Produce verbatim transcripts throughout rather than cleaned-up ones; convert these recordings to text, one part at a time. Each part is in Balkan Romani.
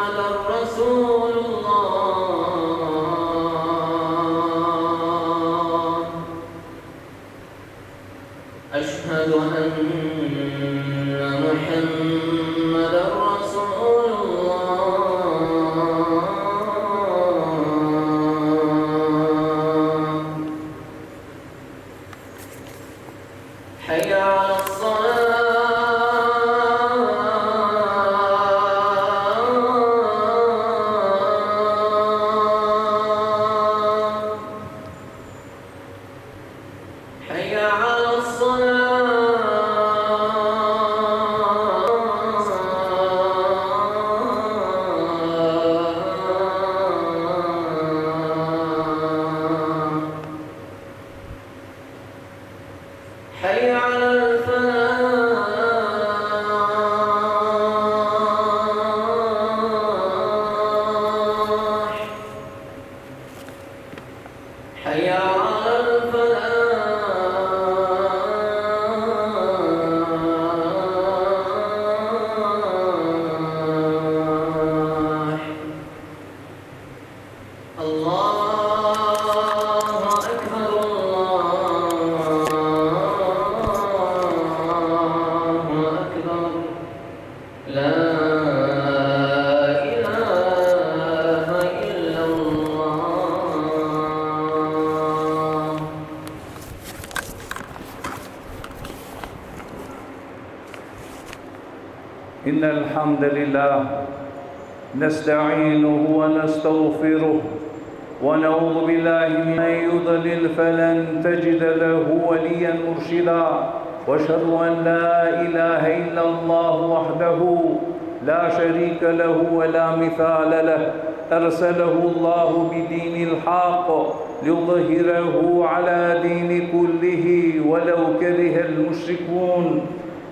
محمدا رسول الله. أشهد أن محمدا رسول الله. حي على الصلاة. حي على الصلاة. حي على الفلاح. حي على الفلاح. الله أكبر، الله أكبر. لا إله إلا الله. إن الحمد لله نستعينه ونستغفره، ونعوذ بالله من يضلل فلن تجد له وليا مرشدا، وأشهد أن لا إله إلا الله وحده لا شريك له ولا مثال له، أرسله الله بدين الحق ليظهره على دين كله ولو كره المشركون.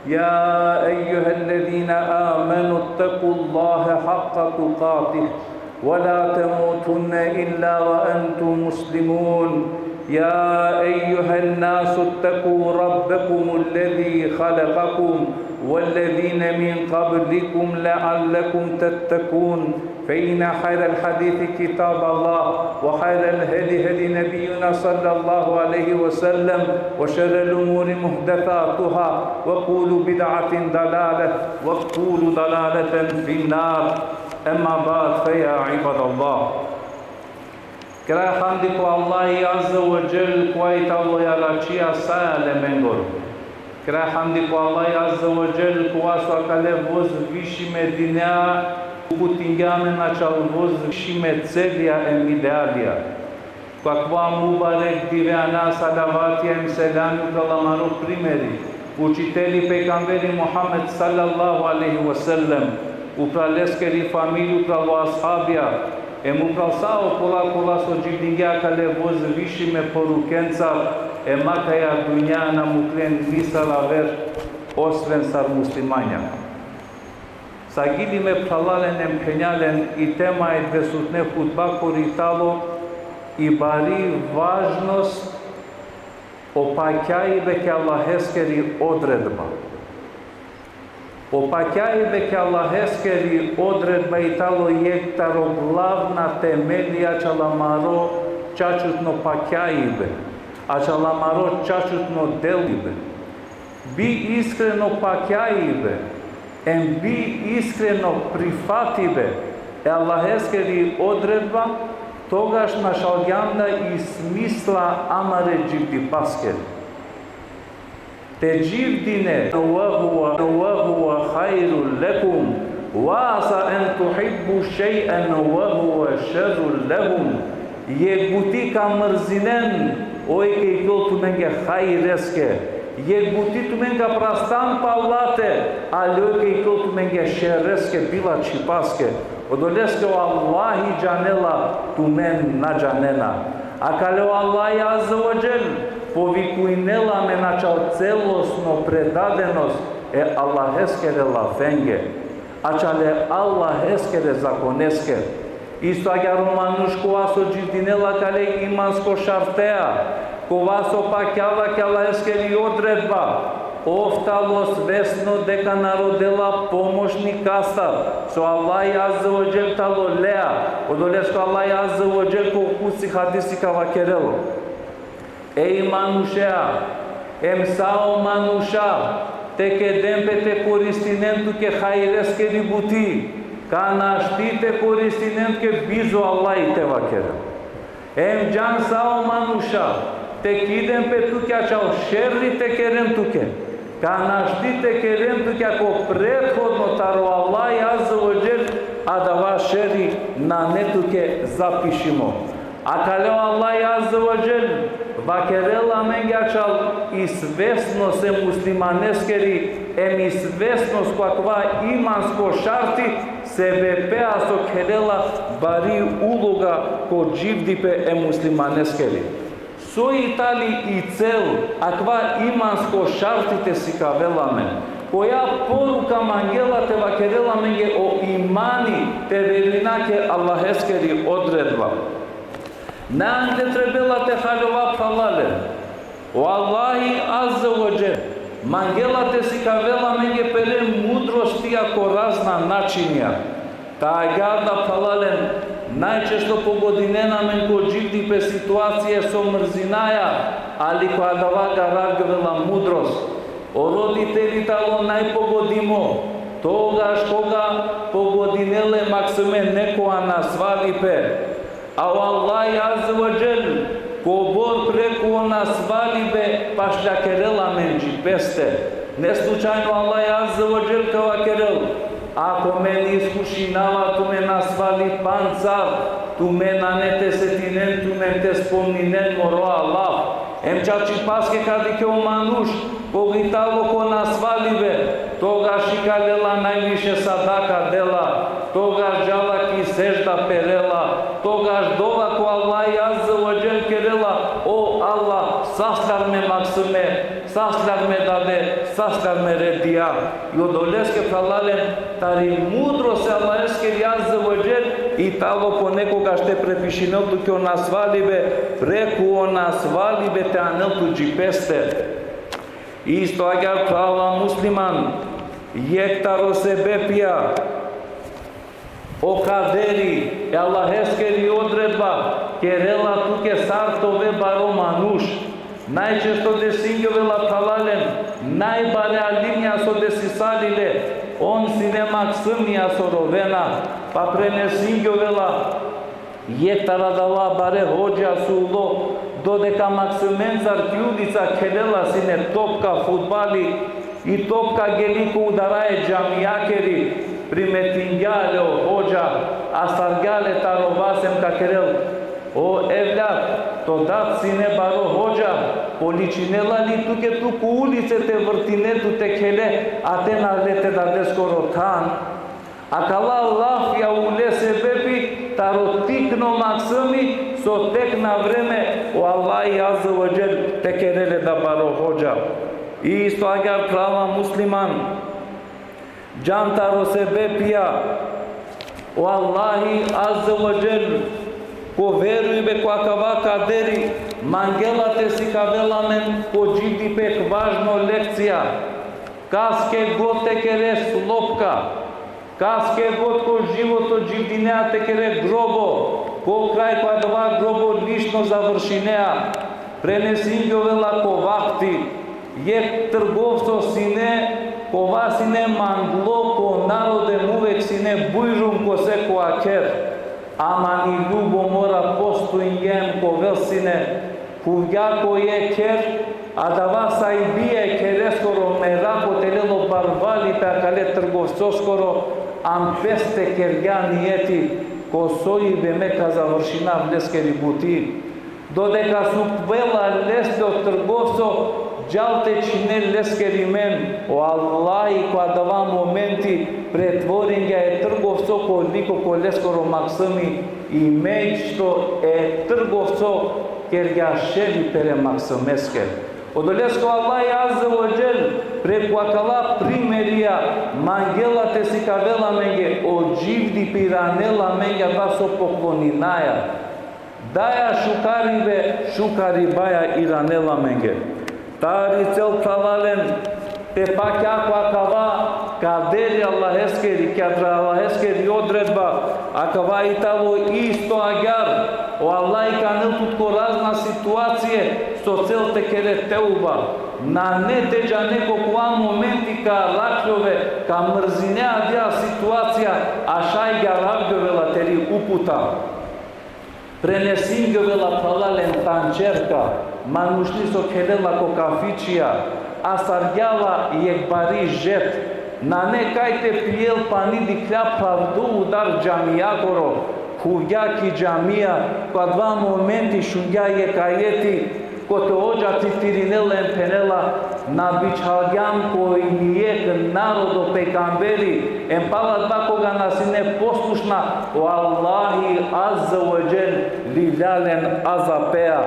يا أيها الذين آمنوا اتقوا الله حق تقاته ولا تموتن إلا وأنتم مسلمون. يا أيها الناس اتقوا ربكم الذي خلقكم والذين من قبلكم لعلكم تتقون. فإن خير الحديث كتاب الله، وخير الهدي هدي نبينا صلى الله عليه وسلم، وشر الأمور محدثاتها، وكل بدعة ضلالة، وكل ضلالة في النار. أما بعد، فيا عباد الله. Kraj hamdi ko Allahi Azze ve Dželle, kova i tano jaratija sa e alemengoro. Kraj hamdi ko Allahi Azze ve Dželle, kova so akale vozvišime dinea uputingja amen na čal vozvišime celija em idealija. Ko akava mubarek dive ana salavatija em selamija upral amaro primeri, učiteli pejgamberi Muhammed sallallahu alejhi ve sellem, upral leskeri familija, upral o ashabija, em upral sa okola kola so dživdingje akale vozvišime porukencar, em akaja dunja na muklen nisar aver, osven sar muslimanja. Sagili me phralalen em phenjalen, i tema e dvesutne hutbakoro i tano i bari važnost o pakjaibe ke Allaheskeri odredba. O pakjaibe ke Allaheskeri odredba i tano jekh taro glavna temelija ačhal amaro čačutno pakjaibe, ačhal amaro čačutno delibe. Bi iskreno pakjaibe, em bi iskreno prifatibe e Allaheskeri odredba, togaš našalgjam da i smisla amare dživdipaskeri. Te dživdine, ve huve, ve huve hajrun lekum, ve asa en tuhibbu šej'en ve huve šerrun lekum. Jekh buti ka mrzinen, oj ka iklol tumenge hajreske. Jekh buti tumen ka prastan pal late, ali oj ka iklol tumenge šereske, bilačhipaske. Odoleske o Allahi džanela, tumen na džanena. Akale o Allahi Azze ve Dželle povikujnela amen ačhal celosno predadenost e Allaheskere lafenge, ačhale Allaheskere zakoneske. Isto agjaar o manuš kova so dživdinela akale imansko šartea, kova so pakjala ke Allaheskeri odredba, Ov talo svesno deka na rodela pomošnikastar, so Allahi Azze ve Dželle talo lea, odoleske Allahi Azze ve Dželle ko kutsi hadisi ka vakerel: Ej manušea, em sa o manuša te keden pe te koristinen tuke hajreskeri buti, ka našti te koristinen tuke bizo Allahi, te vakerel. Em džan sa o manuša te kiden pe tuke ačhal šerri te keren tuke, ka našti te keren tuke, ako prethodno taro Allahi Azze ve Dželle adava šerri nane tuke zapišimo. Akale o Allahi Azze ve Dželle vakerela amenge ačhal i svesnost e muslimaneskeri, em i svesnost ko akava imansko šarti, sebepea so khelela bari uloga ko dživdipe e muslimaneskeri. So i tali i cel akava imansko šarti te sikavel amen? Koja poruka mangela te vakerel amenge o imani, te verujna ke Allaheskeri odredba? Nane trebela te haljova, phralalen. O Allahi Azze ve Dželle mangela te sikavel amenge pere mudrostija ko razna načinija. Ta agjaar da, phralalen, najčesto pogodinena amen ko dživdipe situacija so mrzinaja, ali ko adava garagjovela mudrost. O roditeli talo najpogodimo, togaš koga pogodinela e maksime nekoja nasvalipe. A o Allahi Azze ve Dželle kobor preku o nasvalibe pašljakerela amen dži peste. Ne slučajno Allahi Azze ve Dželle ka vakerel: Ako me iskušinava tumen nasvalipancar, tumen nane te setinen, tumen te spomninen moro Allah. Em čačipaske ka dikhe o manuš, koga i talo ko nasvalibe, togaš ikalela najviše sadaka dela, togaš džala ki sedžda perela, togaš dova ko Allahi Azze ve Dželle kerela: O Allah, saslar me maksime, saslar me dade, saslar me redija. I odoleske, phralalen, tari mudrost e Allaheskeri Azze ve Dželle i talo ponekogaš te prepišinel tuke o nasvalibe, preku o nasvalibe te anel tu dži peste. Isto agjaar, phrala musliman, jekh taro sebepija, o kaderi, e Allaheskeri odredba, kerela tuke sar te ove baro manuš. Najčesto desingjovela, phralalen, najbare alimija so desisalile, on sine maksumija so rovena, pa prenesingjovela, jekh taro adala bare hodža so ulo, dodeka maksumencar ki ulica khelela sine topka, fudbali, i topka geli ko udara e džamijakeri, primetingja le o hodža, astargja le taro vas em ka kerel: O evlad, to dad sine baro hodža, poličinela li tuke tu ko ulice te vrtine tu te khele, a te na le te dadeskoro than? Akala lafija ule sebepi taro tikno maksumi, so tekna vreme o Allahi Azze ve Dželle te kerel le da baro hodža. Isto agjaar, phrala musliman, džan taro sebepija, o Allahi Azze ve Dželle, ko verujbe ko akava kaderi, mangela te sikavel amen ko dživdipe jekh važno lekcija. Kaske god te kere slopka, kaske god ko životo dživdinea te kere grobo, ko kraj ko adava grobo lično završinea. Prenesingjovela ko vakti, jekh trgovco sine, kova sine manglo ko narodo em uvek sine bujrum ko sekova kher. Ama ni ljubomora postojingja em ka ovel sine, khuvgja ko jekh kher, adava sahibija e khereskoro merako te lel o barvalipe akale trgovcoskoro, em peste kergja nijeti, ko sojibe me ka završinav leskeri buti. Dodeka sukvela leste o trgovco, džal te čhinel leskeri men, o Allahi ko adava momenti pretvoringja e trgovco ko liko ko leskoro maksumi, i mekšto e trgovco kergja šerri pere maksumeske. Odoleske o Allahi Azze ve Dželle preku akala primerija mangela te sikavel amenge, o dživdipe iranela amenge adava so pokloninaja. Daja šukaribe, šukaribaja iranela amenge. Tari cel, phralalen, Te pakja ko akava kaderi Allaheskeri, kadar Allaheskeri odredba, akava i tano isto agjaar, o Allah i ka anel tut ko razna situacije, so cel te kere teuba. Nane te džane ko kova momenti ka rakljove, ka mrzine adija situacija, a šaj agjaar avgjovela teri uputa. Prenesingjovela, phralalen, tančerka, manušni so khelela ko kafičija, astargja la jekh bari žet, nane kaj te pijel pani, dikhla pravdo udar džamijakoro, khuvgja ki džamija, ko adava momenti šungja jekh ajeti, kote hodža citirinela em phenela: Na bičhalgjam ko nijekh narodo pejgamberi, em pala adava koga na sine poslušna, o Allahi Azze ve Dželle lilja len azapea.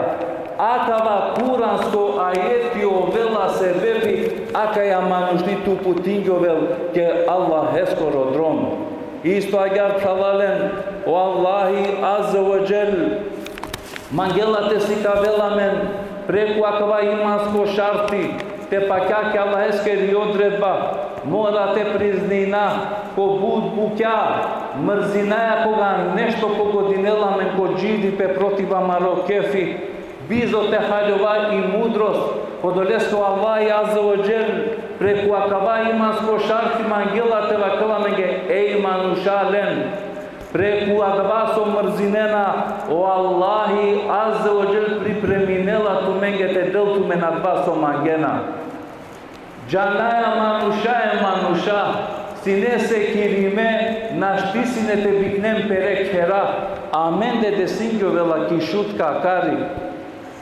Akava kuransko ajeti ovela sebepi akaja manušni te uputingjovel ke Allaheskoro drom. Isto agjaar, phralalen, o Allahi Azze ve Dželle mangela te sikavel amen preku akava imansko šarti, te pakja ki Allaheskeri odredba, mora te priznina, ko but bukja mrzinaja koga nešto pogodinela amen ko dživdipe protiv amaro kefi, bizo te haljova i mudrost, odoleske o Allahi Azze ve Dželle preku akava imansko šarti mangela te vakerel amenge: Ej manušalen, preku adava so mrzinena, o Allahi Azze ve Dželle pripreminela tumenge te del tumen adava so mangena. Džanaja manuša, e manuša, sine sekirime, našti sine te biknen pere khera, amen te desingjovela ki Šutka akari.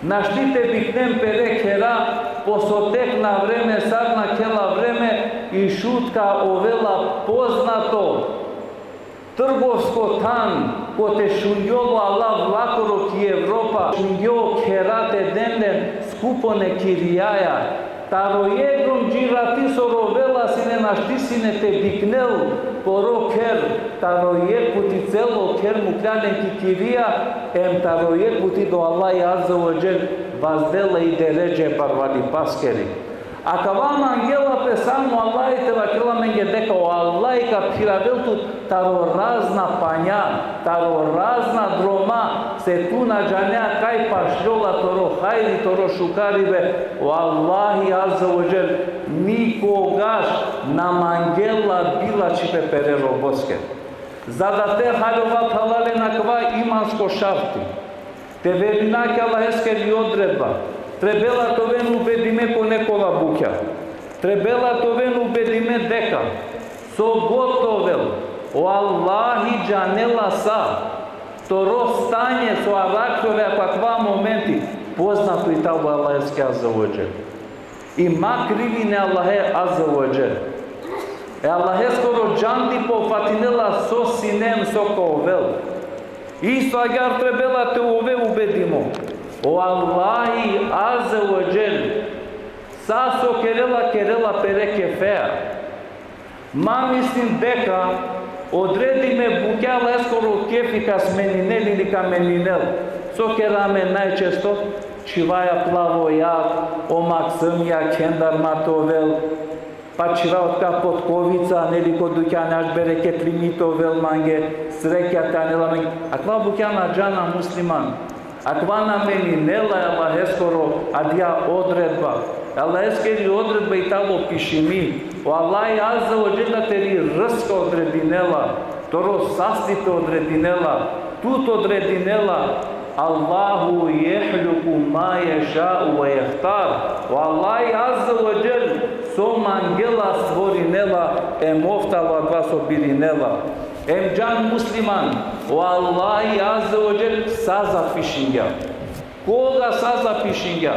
Našti te biknen pere khera, po so tek na vreme sar nakhela vreme, i Šutka ovela poznato trgovsko than, kote šungjola o Allah lakoro ki Evropa, šungjo khera te den len, skupone kirijaja. Taro jekh drom dži rati so rovela sine, našti sine te biknel poro kher, taro jekh puti celo kher mukhlja len ki kirija, em taro jekh puti do Allahi Azze ve Dželle vazdela i deredže barvalipaskeri. Akava mangela pe samo Allahi te vakerel amenge deka o Allahi ka phiravel tut taro razna panja, taro razna droma, se tu na džanea kaj pašljola toro hajri, toro šukaribe, o Allahi Azze ve Dželle nikogaš na mangela bilačhipe pere roboske. Za da te haljova, phralalen, akava imansko šarti, te verujna ki Allaheskeri odredba, trebela te oven ubedime ko nekola bukja. Trebela te oven ubedime deka so god te ovel, o Allahi džanela sa. Toro stanje so arakhljola ko akava momenti, poznato i tano Allaheske Azze ve Dželle. I ma krivine Allahe Azze ve Dželle. E Allaheskoro džandipe fatinela so sine em so ka ovel. Isto agjaar trebela te ove ubedimo. O Allahi Azze ve Dželle, sa so kerela, kerela pere kefea. Ma mislin deka odredime bukja Allaheskoro kefi ka smeninel ili ka meninel. So kera amen najčesto? Čhivaja plavo jag, o maksumija khendar ma te ovel, pa čhivaja otkaj potkovica, neli, ko dukjani, ač bereketlimi te ovel mange, srekja te anel mange. Akava bukja na džana musliman. Akava na meninela e Allaheskoro adija odredba. E Allaheskeri odredba i tano pišimi. O Allahi Azze ve Dželle teri rizka odredinela, toro sastipe odredinela, tut odredinela. Allahu jehluku ma ješau ve jehtar. O Allahi Azze ve Dželle so mangela stvorinela, em ov tano adava so birinela. Em džan musliman, o Allahi Azze ve Dželle sa zapišingja. Koga sa zapišingja?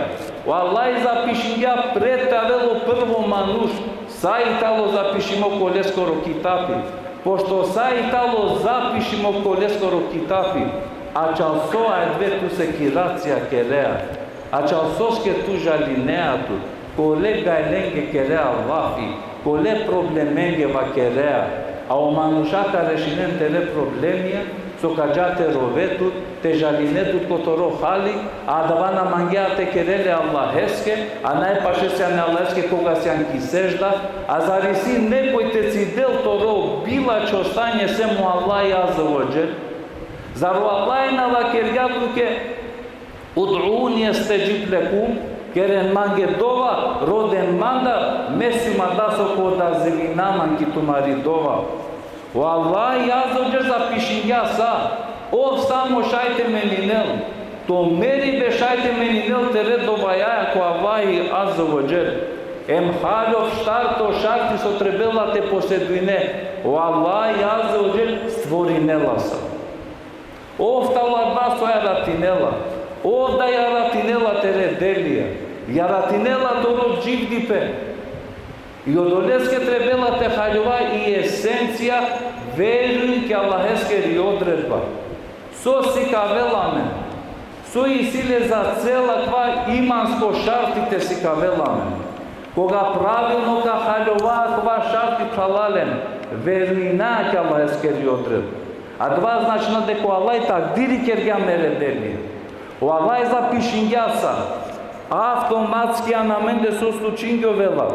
O Allahi zapišingja pred te avel o prvo manuš, sa i tano zapišimo ko leskoro kitapi. Pošto sa i tano zapišimo ko leskoro kitapi, ačhal so avdive tu sekiracija kerea? Ačhal soske tu žalinea tut? Kole gajlenge kerea lafi, kole problemenge vakerea, a o manuša ka rešinen tere problemija, So ka dža te rove tut, te žaline tut ko toro hali, a adava na mangea te kerel e Allaheske, a najpaše sian e Allaheske koga sian ki sedžda, a zar isi nekoj te cidel toro bilačho stanje sem o Allahi Azze ve Dželle? Zar o Allahi na vakergja tuke: ادعوني أستجب لكم, keren mange dova, roden mandar, me sijum adaso ko odazivina man ki tumari dova. O Allahi Azze ve Dželle zapišingja sa, ov samo šaj te meninel, to meribe šaj te meninel tere dovaja ko Allahi Azze ve Dželle. Em haljo štarto šarti so trebela te posedujne, o Allahi Azze ve Dželle stvorinela sa. Ov tano adava so jaratinela. Ov da jaratinela tere delija. Jaratinela toro dživdipe. I odoleske trebela te haljova i esencija, verujin ki Allaheskeri odredba. So sikavela amen? So isi le za cel akava imansko šarti te sikavela amen? Koga pravilno ka haljova akava šarti, phralalen, verujina ki Allaheskeri odredba. Adava značinela deka o Allah takdiri kergja mere delija. O Allah zapišingja sa. Avtomatski ano amende so slučingjovela?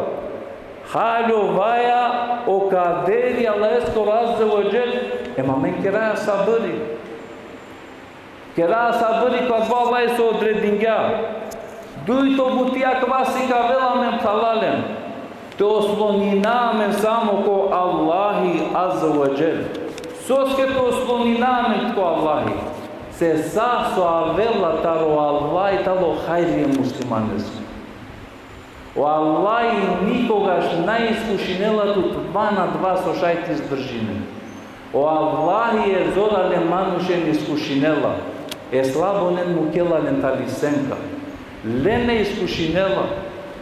Haljovaja o kaderi Allaheskoro Azze ve Dželle, em amen keraja sabri. Keraja sabri ko adava Allah so odredingja. Dujto buti akava sikavela amen, phralalen, te oslonina amen samo ko Allahi Azze ve Dželle. Soske te oslonina amen ko Allahi? Se sa so avela taro Allahi tano hajri e muslimaneske. O Allahi nikogaš na iskušinela tut van adava so šaj te izdržine. O Allahi e zoralen manušen iskušinela, e slabonen mukela len tali senka. Len e iskušinela.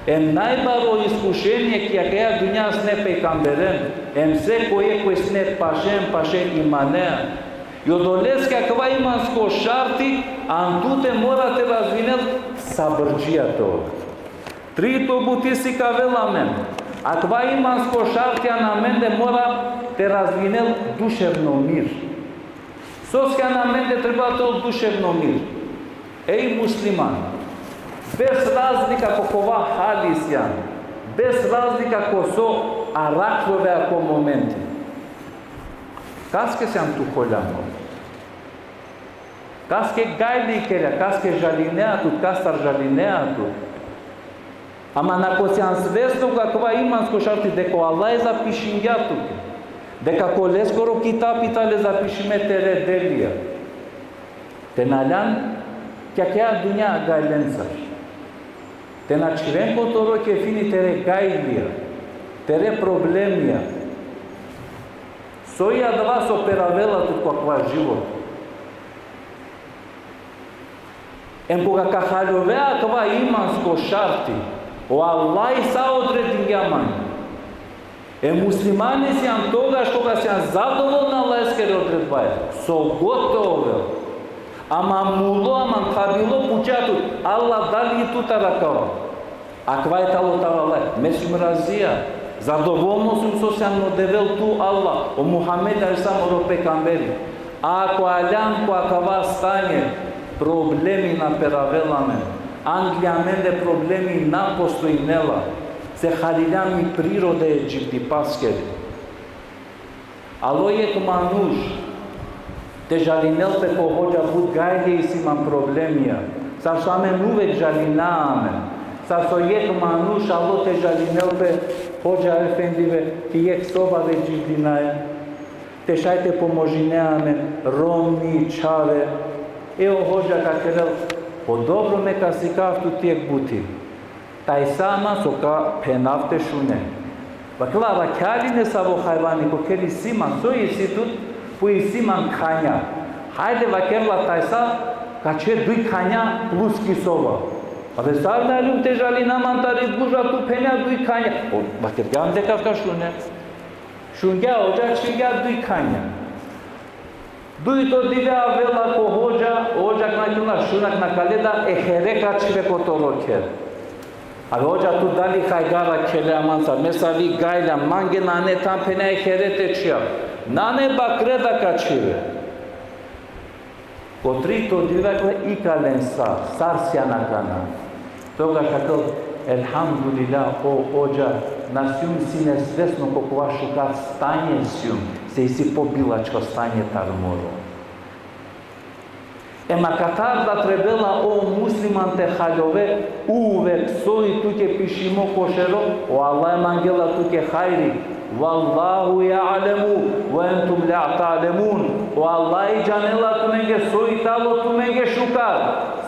Em najbaro iskušenie ki akaja dunja sine pejgamberen, em sekoj jekh sine paše, paše imanea. I odoleske akava imansko šarti, an tute mora te razvinel sabrdžija te ove. Trito buti sikavela amen, akava imansko šarti ano amende mora te razvinel duševno mir. Soske ano amende treba te ol duševno mir? Ej musliman, bez razlika ko kova hali sian, bez razlika ko so arakljovea ko momenti, kaske sian tu holjamo? Kaske gajli kerea, kaske žalinea tut, kastar žalinea tut? Ama ako sian svesno ko akava imansko šarti deka o Allah zapišingja tuke, deka ko leskoro kitabi tale zapišime tere delija, te na ljan ki akaja dunja gajlencar. Te na čhiven ko toro kefini tere gajlija, tere problemija. Soj adava so peravela tut ko akava život? Em koga ka haljovea akava imansko šarti, o Allah sa odredingja mange. E muslimani sian togaš koga sian zadovolna Allaheskere odredbaja, so god te ovel. Ama mulo, ama thabilo pučea tut: Allah, dali i tutar akava? Akava tano taro Allah, me sijum razija. Zadovolno sijum so sian o Devel tu, Allah, o Muhammed alejhi selam oro pejgamberi. Ako aljan ko akava stanje, problemi na peravela amen. Angli amende problemi na postojinela. Se haliljam i prirode e dživdipaskeri. Alo jekh manuš te žalinel pe: ko hodža, but gajle isi man, problemija. Sar so amen uvek žalina amen. Sar so jekh manuš alo te žalinel pe: hodža efendive, ki jekh soba ve dživdinaja. Te šaj te pomožine amen, romni, čhave. E o hodža ka kerel: po dobro, me ka sikav tut jekh buti. Tajsa man so ka phenav te šune. Vakerela: vakja len e savo hajvani, ko kher isi man, so isi tut? Pu isi man khanja. Hajde, vakerela, tajsa ka čhe duj khanja plus ki soba. Abe sar na ljum te žalina man tari gužva, tu phenea duj khanja. O, vakergja deka ka šune. Šungja hodža, čhingja duj khanja. Dujto dive avela ko hodža, hodža akana kerela: šun akana, kale da, e here ka čhive ko toro kher. Abe hodža, tu dali hajgara khele amanca, me savi gajla, mange nane than, phenea, e here te čhijav. Nane, bakre da ka čhive. Ko trito dive akale ikalen sar, sar sian akana. Togaš akel, elhamdulillah, o odža, na sijum sine svesno ko kova šukar stanje sijum, se isi pobilačko stanje taro moro. Em akatar da trebela o musliman te haljove uvek soj tuke pišimo ko šero, o Allah mangela tuke hajri. Vallahu ja'lemu ve entum la ta'lemun. O Allah džanela tumenge soj talo tumenge šukar,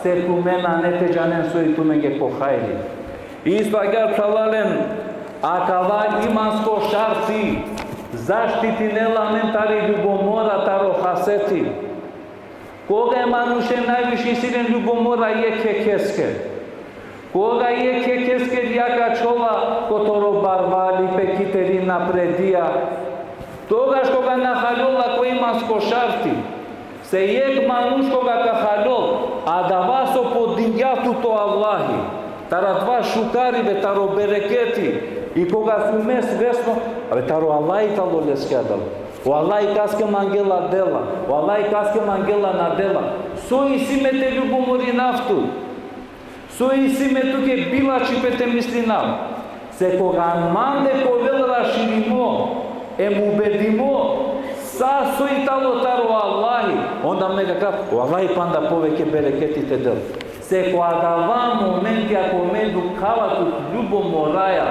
se tumen nane te džanen soj tumenge ko hajri. Isto agjaar phralalen, akava imansko šarti zaštitinela amen tari ljubomora, taro haseti. Koga e manušen najviše isi len ljubomora jekh jekheske. Koga jekh jekheske lija ka čhola ko toro barvalipe ki teri napredija. Togaš koga na haljola ko imansko šarti. Se jekh manuš koga ka haljol, adava so podingja tut o Allahi, taro adava šukaribe, taro bereketi, i koga sijum svesno, abe taro Allahi talo leske adava. O Allahi kaske mangela dela, o Allahi kaske mangela na dela. So isi me te ljubomorinav tut? So isi me tuke bilačhipe te mislinav? Se koga mande ka ovel raširimo, em ubedimo, sa soj talo taro Allahi, onda me ka kav, o Allahi panda poveke bereketi te del. Se ko adava momenti, ako me dukhava tut ljubomoraja,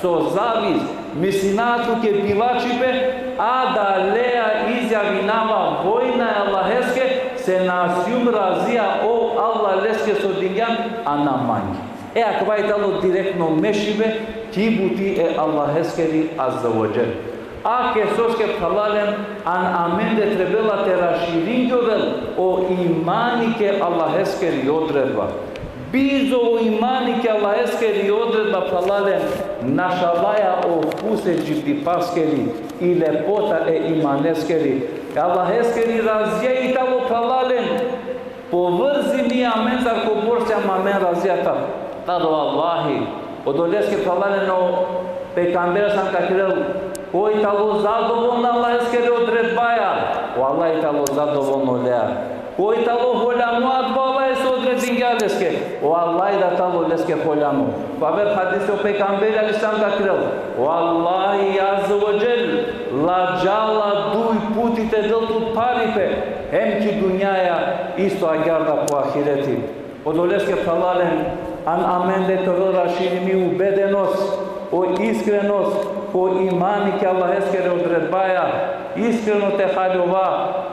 so zavis, mislina tuke bilačhipe, adalea izjavinava vojna e Allaheske, se na sijum razija o Allah leske so dingjan, a na mange. E, akava i talo direktno mešibe ki buti e Allaheskeri Azze ve Dželle. Ake soske phralalen, an amende trebela te raširingjovel o imani ke Allaheskeri odredba. Bizo o imani ke Allaheskeri odredba, phralalen, našavaja o fuse dživdipaskeri i lepota e imaneskeri. E Allaheskeri razija i talo, phralalen, povrzimi amencar kobor sijam amen razija ta-, taro Allahi. Odoleske, phralalen, o pejgamberi sam ka kerel, koj talo zadovolno Allaheskere odredbaja, o Allah i talo zadovolno lea. Koj talo holjamo adava Allah so odredingja leske, o Allah da talo leske holjamo. Pa aver hadisi o pejgamberi alejhi selam ka kerel, o Allah Azze ve Dželle ladžala duj puti te del tut pharipe, hem ki dunjaja, isto agjaar da ko ahireti. Odoleske, phralalen, an amende te ovel raširimi ubedenost, o iskrenost, ko imani ke Allaheskere odredbaja, iskreno te haljova,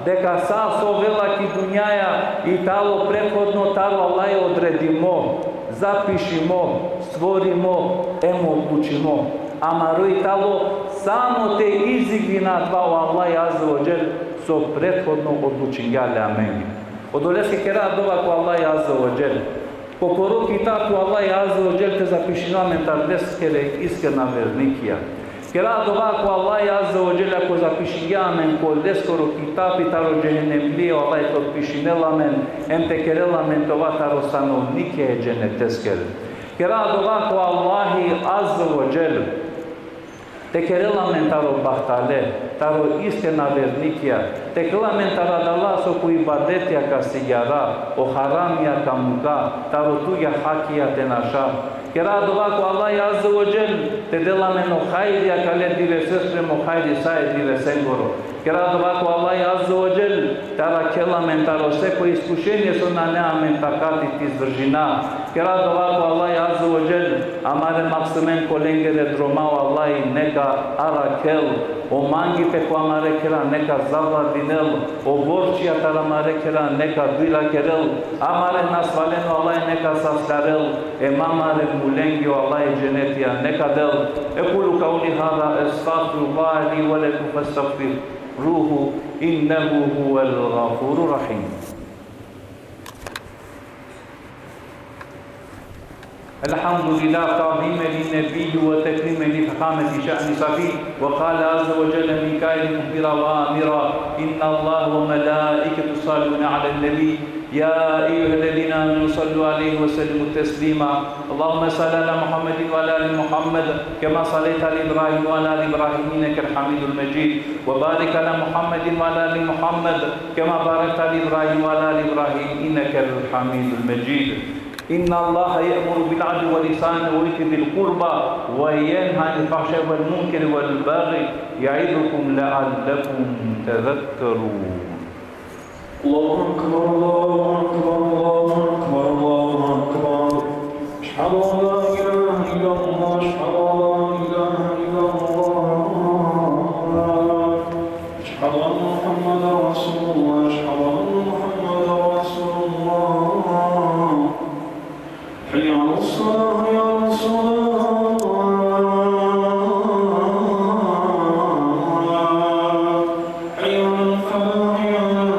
deka sa so ovela ki dunjaja, i talo prethodno taro Allah odredimo, zapišimo, stvorimo, em odlučimo. Amaro i talo samo te izigdina adava o Allah Azze ve Dželle so prethodno odlučingja le amenge. Odoleske kera dova ko Allah Azze ve Dželle. Ko poro kitapi o Allah Azze ve Dželle te zapišinel amen taro leskere iskrena vernikija. Kera dova ko Allah Azze ve Dželle, ako zapišingja amen ko leskoro kitapi taro džehennemlije, o Allah te otpišinel amen, em te kerel amen te ova taro stanovnikija e dženeteskere. Kera dova ko Allahi Azze ve Dželle te kerel amen taro bahtale, taro iskrena vernikija, te kerel amen taro adala so ko ibadetija ka sigjara, o haramija ka muka, taro tuja hakija te naša. Kera dova ko Allah Azze ve Dželle te del amen o hajri akale divese spremo hajri sa e divesengoro. Kera dova ko Allah Azze ve Dželle te arakhel amen taro sekoj iskušenie so nane amen takati te izdržina. Kera dova ko Allah Azze ve Dželle, amare maksumen ko lengere droma o Allah neka arakhel, o mangipe ko amare khera neka zavladinel, o borčija taro amare khera neka dujla kerel, amare nasvalen o Allah neka saslarel, em amare mulenge o Allah dženetija neka del. أقول قولي هذا أستغفر الله لي ولكم فاستغفروه إنه هو الغفور الرحيم. الحمد لله تعظيما للنبي وتكريما لفخامة شأن صفي. وقال عز وجل من قائل مخبرا وآمرا: إن الله وملائكته يصلون على النبي يا أيها الذين آمنوا صلوا عليه وسلموا تسليما. اللهم صل على محمد وعلى آل محمد كما صليت على إبراهيم وعلى آل إبراهيم إنك حميد مجيد. وبارك على محمد وعلى آل محمد كما باركت على إبراهيم وعلى آل إبراهيم إنك حميد مجيد. إن الله يأمر بالعدل والإحسان وإيتاء ذي القربى وينهى عن الفحشاء والمنكر والبغي يعظكم لعلكم تذكرون. الله أكبر، الله أكبر، الله أكبر، الله أكبر. أشهد أن لا إله إلا الله، أشهد أن لا إله إلا الله. أشهد أن محمدا رسول الله، أشهد أن محمدا رسول الله. حي على الصلاة، حي على الصلاة. حي على الفلاح، حي على الفلاح.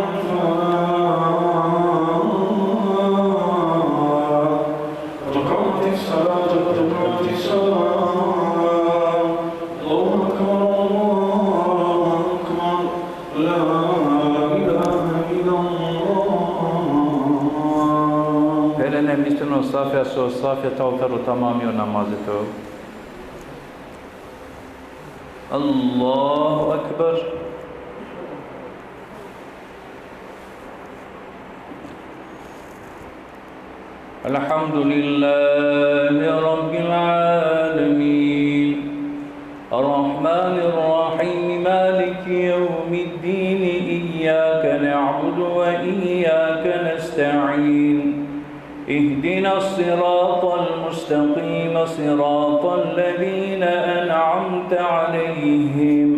قد قامت الصلاة، قد قامت الصلاة. الله أكبر، الله أكبر. لا إله إلا الله. Pere në mislin o safja, so safja të altër o tamami o namazit o. Allahu Akbar. الحمد لله رب العالمين. الرحمن الرحيم. مالك يوم الدين. إياك نعبد وإياك نستعين. اهدنا الصراط المستقيم. صراط الذين أنعمت عليهم.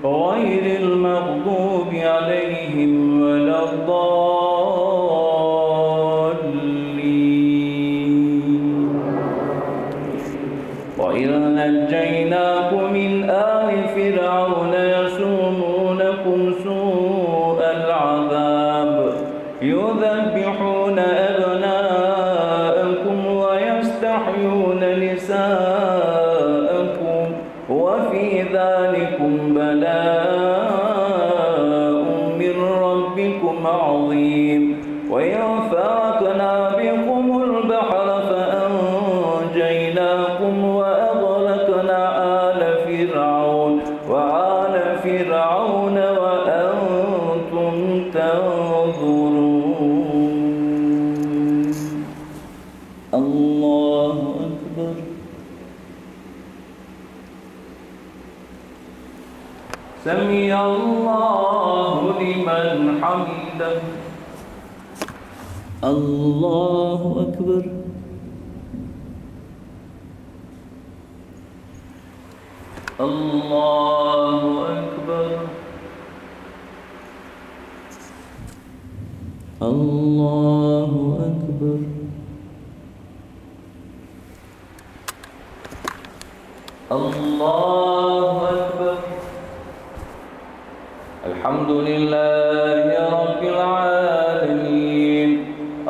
غير المغضوب عليهم ولا الضالين. وإذ نجيناكم من آل فرعون يسومونكم سوء العذاب يذبحون أبناءكم ويستحيون نساءكم وفي ذلكم بلاء من ربكم عظيم. وإذ فرقنا بكم البحر فأنجيناكم وأغرقنا آل فرعون، وآل فرعون وأنتم تنظرون. الله أكبر. سمع الله لمن حمده. الله أكبر. الله أكبر. الله أكبر. الله أكبر. الحمد لله رب العالمين.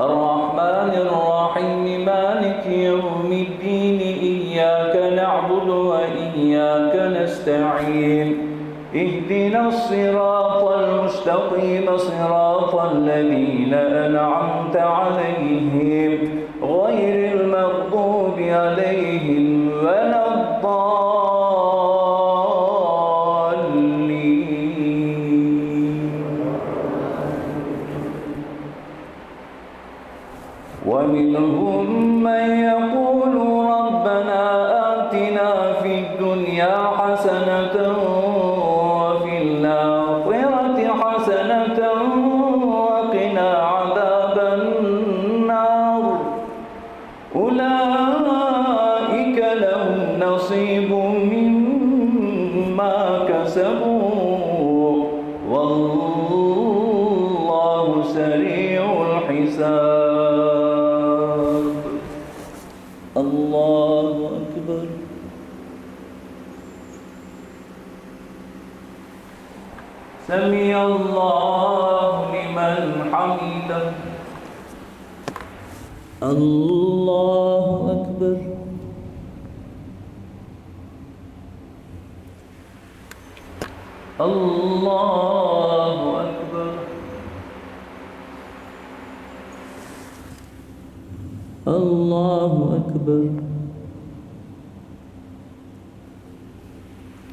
الرحمن الرحيم. مالك يوم الدين. إياك نعبد وإياك نستعين. اهدنا الصراط المستقيم. صراط الذين أنعمت عليهم. غير المغضوب عليهم ولا الضالين. ومنهم من يقول ربنا آتنا في الدنيا حسنة وفي الآخرة حسنة وقنا عذاب النار. أولئك لهم نصيب مما كسبوا والله سريع الحساب. الله أكبر. سمع الله لمن حمده. الله أكبر. الله أكبر. الله أكبر.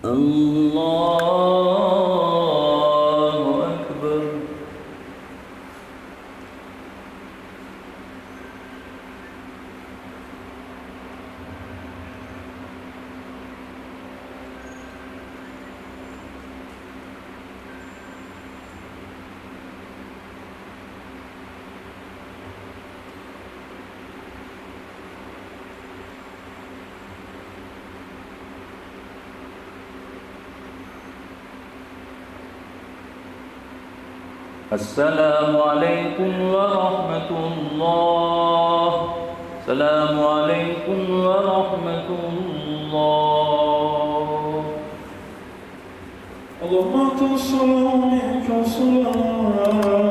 الله أكبر. السلام عليكم ورحمة الله. السلام عليكم ورحمة الله. اللهم أنت السلام ومنك السلام.